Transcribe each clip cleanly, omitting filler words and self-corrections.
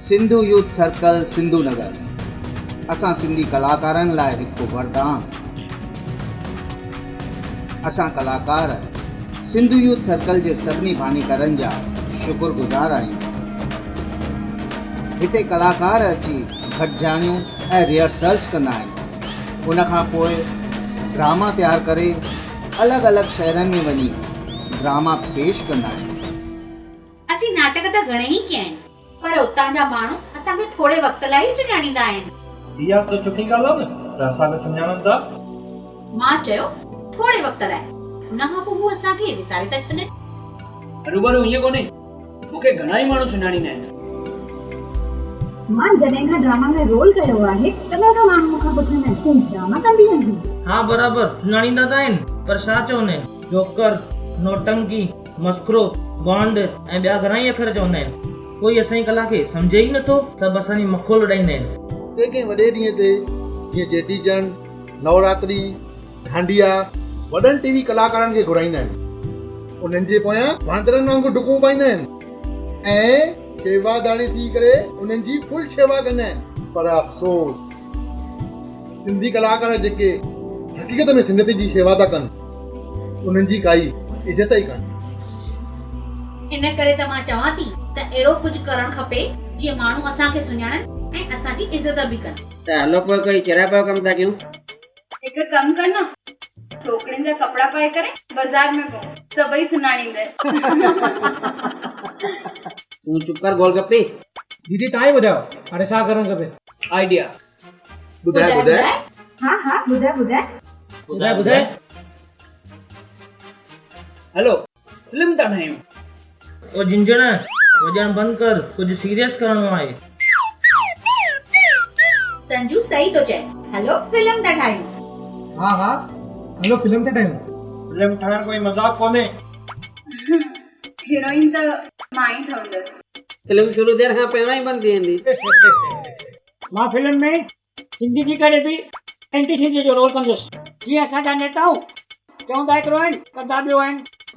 Sindhu youth circle Sindhu نگر اسان سنڌي ڪلاڪارن لاء هڪ وردان. اسان ڪلاڪار سنڌو يوٿ سرڪل جي سڀني بانيڪارن جا شڪر گذار آهيون. هتي ڪلاڪار اچي گڏجاڻيون ۽ ريهرسلز ڪندا آهن. ان کان پوء ڊراما تيار ڪري الڳ الڳ شهرن ۾ وڃي ڊراما پيش ڪندا آهن. اسين ناٽڪ ته گهڻيئي ڪيا آهن، پر اتان جا ماڻهو اسان کي ٿوري وقت لاء ئي سڃاڻيندا آهن. اها ته سٺي ڳالهه آهي نه ته اسان کي سڃاڻن ٿا. مان چيو، ٿوري وقت لاء، ان کان پوء هو اسان کي وساري ٿا ڇڏين. هروڀرو ائين ڪونهي، مون کي گهڻا ئي ماڻهو سڃاڻيندا آهن. مان جڏهن کان ڊراما ۾ رول ڪيو آهي، تڏهن کان ماڻهو مون کان پڇندا آهن، تون ڊراما ڪندي آهين؟ ها برابر، سڃاڻيندا ته آهن، پر ڇا چوندا آهن، جوڪر، نوٽنڪي. مسخرو، بانڊ ۽ ٻيا گهڻا ئي اکر چوندا آهن. ڪوئي اسان جي ڪلا کي سمجهي ئي نٿو، سڀ اسان جي مخول اڏائيندا آهن. ڪنهن ڪنهن وڏي ڏينهن تي جيئن چيٽي چنڊ، نوراتري، ڍانڍيا وڏن ٽي وي ڪلاڪارن کي گهرائيندا آهن. انهن جي پويان باندرن وانگر ڊڪون پائيندا آهن ۽ شيواداري ٿي ڪري انهن جي فل شيوا ڪندا آهن. پر افسوس سنڌي ڪلاڪار جيڪي حقيقت ۾ سنڌيت جي شيوا ٿا ڪن انهن جي ڪائي عزت ئي ڪانهي. ان ڪري ته مان چوان ٿي ته اهڙو ڪجهه ڪرڻ کپي جيئن ماڻهو اسان کي سڃاڻن ۽ اسان جي عزت به ڪن. ته هلو پوء ڪوئي چريائپ جو ڪم ٿا ڪيون. هڪ ڪم ڪر نه ڇوڪرين جا ڪپڙا پائي ڪري بازار ۾ گهم سڀئي سڃاڻيندء. تون چپ ڪر گول گپي. ديدي توهان ئي ٻڌايو هاڻي ڇا ڪرڻ کپي. آئيڊيا. ٻڌاء ٻڌاء. ها ها ٻڌاء ٻڌاء. ٻڌاء ٻڌاء. هلو فلم ٿا ٺاهيون. او جهنجهڻ وڄائڻ بند ڪر ڪجهه سيريس ڪرڻو آهي. سنجو صحيح ٿو چئي هلو فلم ٿا ٺاهيون. ها ها هلو فلم ٿا ٺاهيون. فلم ٺاهڻ ڪوئي مذاق ڪونهي. هيروئن ته مان ئي ٺهندس. فلم شروع ٿيڻ کان پهريان ئي بند ٿي ويندي. مان فلم ۾ سنڌي ٿي ڪري به اينٽي سنڌي جو رول ڪندس. جيئن اسان جا نيتائون چوندا هڪڙو آهن ڪندا ٻيو آهن.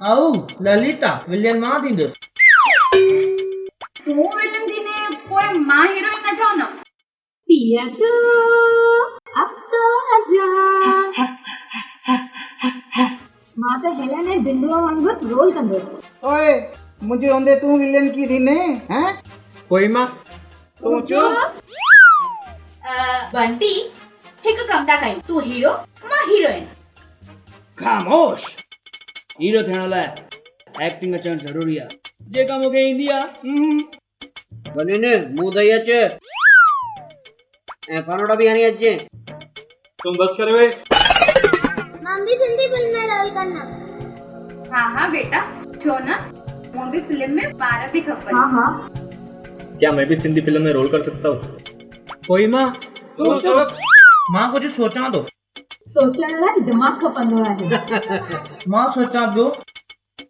آئون لليتا، ولين مان ٿيندس. تون ولين ٿيندين پوء مان هيروئن نه ٺهندم. پيا تو اب تو آجا. مان ته هيلن ۽ بندوء وانگر رول ڪندس. اوئي منهنجي هوندي تون ولين ڪيئن ٿيندين هين؟ ڪوئي مان. تون چپ. بنٽي هڪ ڪم ٿا ڪيون تون هيرو مان هيروئن. خاموش! هيرو ٿيڻ لاء ايڪٽنگ اچڻ ضروري آ. جيڪا مون کي ايندي آ. وڃ منهن ڌوئي اچ ۽ ڦانوڙا به هڻي اچجين. تون بس ڪري ويهه. مان به سنڌي فلم ۾ رول ڪندم. ها ها بيٽا ڇو نه مون به فلم ۾ ٻار به کپن. ها ها. ڪيا مين به سنڌي فلم ۾ رول ڪر سڪتا هون. ڪوئي مان. تون چپ. مان ڪجهه سوچان ٿو. سوچڻ لاء دماغ کپندو آهي. مان سوچان پيو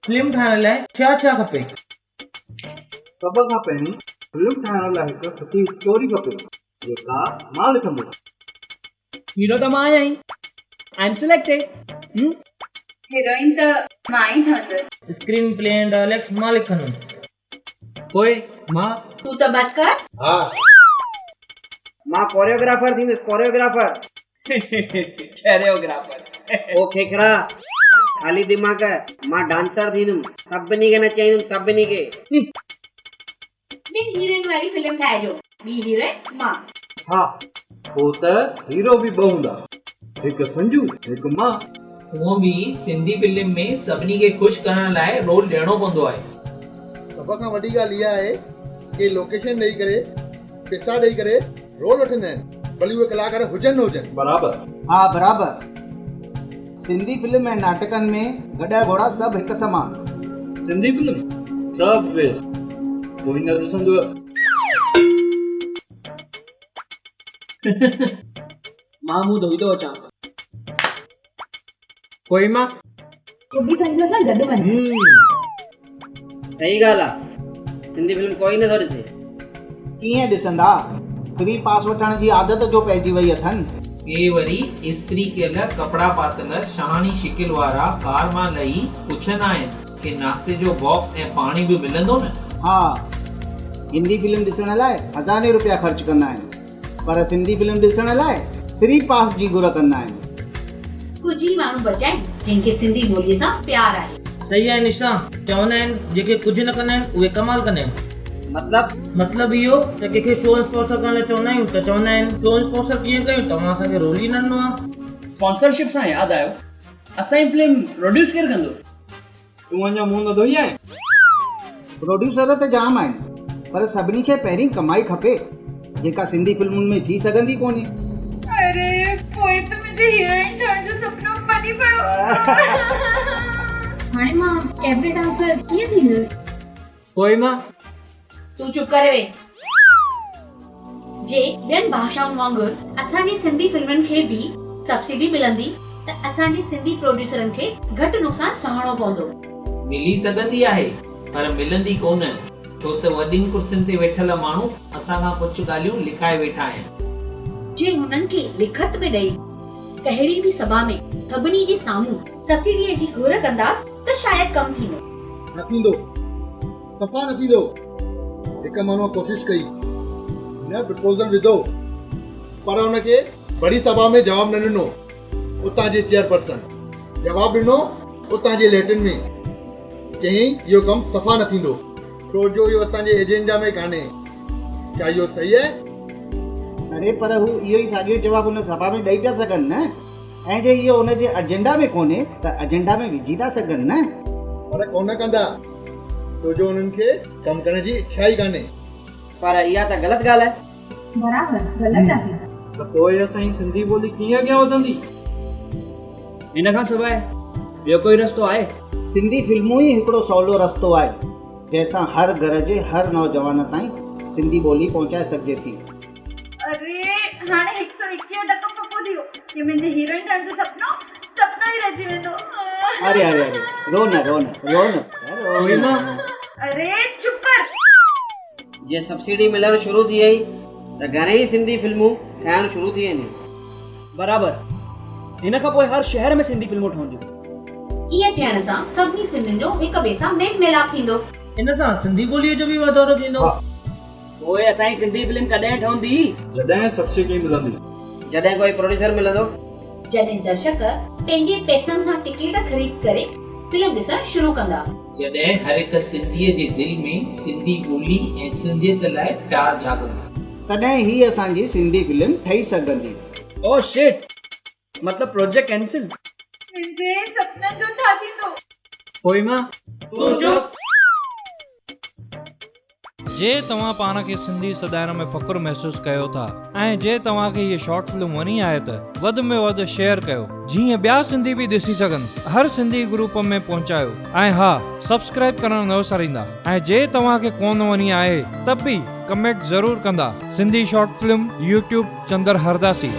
فلم ٺاهڻ لاء ڇا ڇا کپي. سڀ کان پهرين فلم ٺاهڻ لاء هڪ سٺي اسٽوري کپي جيڪا مان لکندس. هيرو ته مان آهيان ئي. I am selected. هم. هيروئن ته مان ئي ٺهندس. اسڪرين پلي ۽ ڊائلاگس مان لکندم. پوء مان. تون ته بس ڪر. ها. مان ڪوريوگرافر ٿيندس ڪوريوگرافر. چريوگرافر. او کيکرا، خالي دماغ، مان ڊانسر ٿيندم، سڀني کي نچائيندم سڀني کي. ٻن هيروئن واري فلم ٺاهجو، ٻي هيروئن مان. ها، پوء ته هيرو به ٻه هوندا، هڪ سنجو، هڪ مان. هونء به سنڌي فلم ۾ سڀني کي خوش ڪرڻ لاء رول ڏيڻو پوندو آهي. سڀ کان وڏي ڳالهه اها آهي ڪي لوڪيشن ڏئي ڪري پئسا ڏئي ڪري رول وٺندا آهن ڀلي اهي ڪلاڪار هجن نه هجن. برابر. ها برابر. سنڌي فلم ۽ ناٽڪن ۾ گڏهه گهوڙا سڀ هڪ سمان. سنڌي فلم سڀ ويسٽ ڪوئي نه ڏسندو. مان منهن ڌوئي ٿو اچان. ڪوئي مان. تون به سنجو سان گڏ وڃ. صحيح ڳالهه آ سنڌي فلم ڪوئي نه ٿو ڏسي. ڪيئن ڏسندا؟ فري پاس وٺڻ جي عادت جو پئجي وئي اٿن. ڪي وري استري ڪيل ڪپڙا پاتل شاهاڻي شڪل وارا ڪار مان لهي پڇندا آهن ڪي ناشتي جو باڪس ۽ پاڻي به ملندو نه؟ ها. هندي فلم ڏسڻ لاء هزارين روپيا خرچ ڪندا آهن پر سنڌي فلم ڏسڻ لاء فري پاس جي گهر ڪندا آهن. ڪجهه ئي ماڻهو بچيا آهن جن کي سنڌي ٻوليء سان پيار آهي. صحيح آهي نشا، چوندا آهن جيڪي ڪجهه نه ڪندا آهن اهي ڪمال ڪندا آهن. مطلب؟ مطلب اهو ته ڪنهن کي شو اسپانسر ڪرڻ لاء چوندا آهيون ته چوندا آهن شو اسپانسر ڪيئن ڪيون توهان اسان کي رول ئي نه ڏنو آهي. اسپانسرشپ سان ياد آيو اسان جي فلم پروڊيوس ڪير ڪندو؟ تون اڃا منهن نه ڌوئي آهين؟ پروڊيوسر ته جام آهن پر سڀني کي پهرين ڪمائي کپي جيڪا سنڌي فلمن ۾ ٿي سگهندي ڪونهي. اري پوء ته منهنجي هيروئن ٺهڻ جو سپنو ڀڄي پيو. هاڻي مان ڪيبري ڊانسر ڪيئن ٿيندس؟ پوء مان؟ تون چپ ڪري ويهه. جي ٻين ڀاشائن وانگر اسان جي سنڌي فلمن کي به سبسڊي ملندي ته اسان جي سنڌي پروڊيوسرن کي گهٽ نقصان سهڻو پوندو. ملي سگهندي آهي پر ملندي ڪونه ڇو ته وڏين ڪرسين تي ويٺل ماڻهو اسان کان ڪجهه ڳالهيون لڪائي ويٺا آهن. جي هنن کي لکت ۾ ڏئي ڪهڙي به سڀا ۾ سڀني جي سامهون سبسڊيء جي گهر ڪنداس ته شايد ڪم ٿيندو. نه ٿيندو. صفا نه ٿيندو. هڪ ماڻهوء ڪوشش ڪئي. هن پرپوزل وڌو پر ان کي بڙي سڀا ۾ جواب نه ڏنو. اتان جي چيئرپرسن جواب ڏنو اتان جي ليٽن ۾. چيائين اهو ڪم صفا نه ٿيندو. ڇو جو اهو اسان جي ايجنڊا ۾ ڪانهي. ڇا اهو صحيح آهي؟ اڙي پر هو اهو ئي ساڳيو جواب ان سڀا ۾ ڏئي پيا سگهن نه؟ ۽ جي اهو ان جي ايجنڊا ۾ ڪونهي ته ايجنڊا ۾ وجهي ٿا سگهن نه؟ پر ڪونه ڪندا، ڇو جو انهن کي ڪم ڪرڻ جي اڇا ئي ڪانهي. پر اها ته غلط ڳالهه آهي. برابر غلط آهي. ته پوء اسان جي سنڌي ٻولي ڪيئن اڳيان وڌندي؟ ان کان سواء ٻيو ڪوئي رستو آهي؟ سنڌي فلمون ئي هڪڙو سولو رستو آهي، جنهن سان هر گهر جي هر نوجوان تائين سنڌي ٻولي پهچائي سگهجي ٿي. اري هاڻي هڪ سئو ايڪيهه ٽڪو پڪو ٿي ويو ڪي منهنجي هيروئن ٺهڻ جو سپنو سپنو ئي رهجي ويندو. اري اري اري رو نه رو نه رو نه رو نه. اري چپ ڪر. جي سبسڊي ملڻ شروع ٿي وئي ته گهڻيئي سنڌي فلمون ٺهڻ شروع ٿي وينديون. برابر هن کان پوء هر شهر ۾ سنڌي فلمون ٺهنديون. ائين ٿيڻ سان سڀني سنڌين جو هڪ ٻئي سان ميل ميلاپ ٿيندو. ان سان سنڌي ٻوليء جو به واڌارو ٿيندو. پوء اسان جي سنڌي فلم ڪڏهن ٺهندي؟ جڏهن سبسڊي ملندي. جڏهن ڪوئي پروڊيوسر ملندو. جڏهن درشڪ پنهنجي پئسن سان ٽڪيٽ خريد ڪري فلم ڏسڻ شروع ڪندا. جڏهن هر هڪ سنڌيء جي دل ۾ سنڌي ٻولي ۽ سنڌيت لاء پيار جاڳندو. تڏهن ئي اسان جي سنڌي فلم ٺهي سگهندي. او شٽ! مطلب پروجيڪٽ ڪينسل. منهنجي سپنن جو ڇا ٿيندو؟ پوء مان؟ تون چپ! جي توهان پاڻ کي سنڌي سڏائڻ ۾ فخر محسوس ڪيو ٿا ۽ جي توهان کي هيء شارٽ فلم وڻي آهي ته وڌ ۾ وڌ شيئر ڪيو جيئن ٻيا سنڌي به ڏسي سگهن هر سنڌي گروپ ۾ پهچايو ۽ ها سبسڪرائب ڪرڻ نه وساريندا ۽ جي توهان کي ڪونه وڻي آهي ته به ڪمينٽ ضرور ڪندا Sindhi short film YouTube Chandar Hardasi.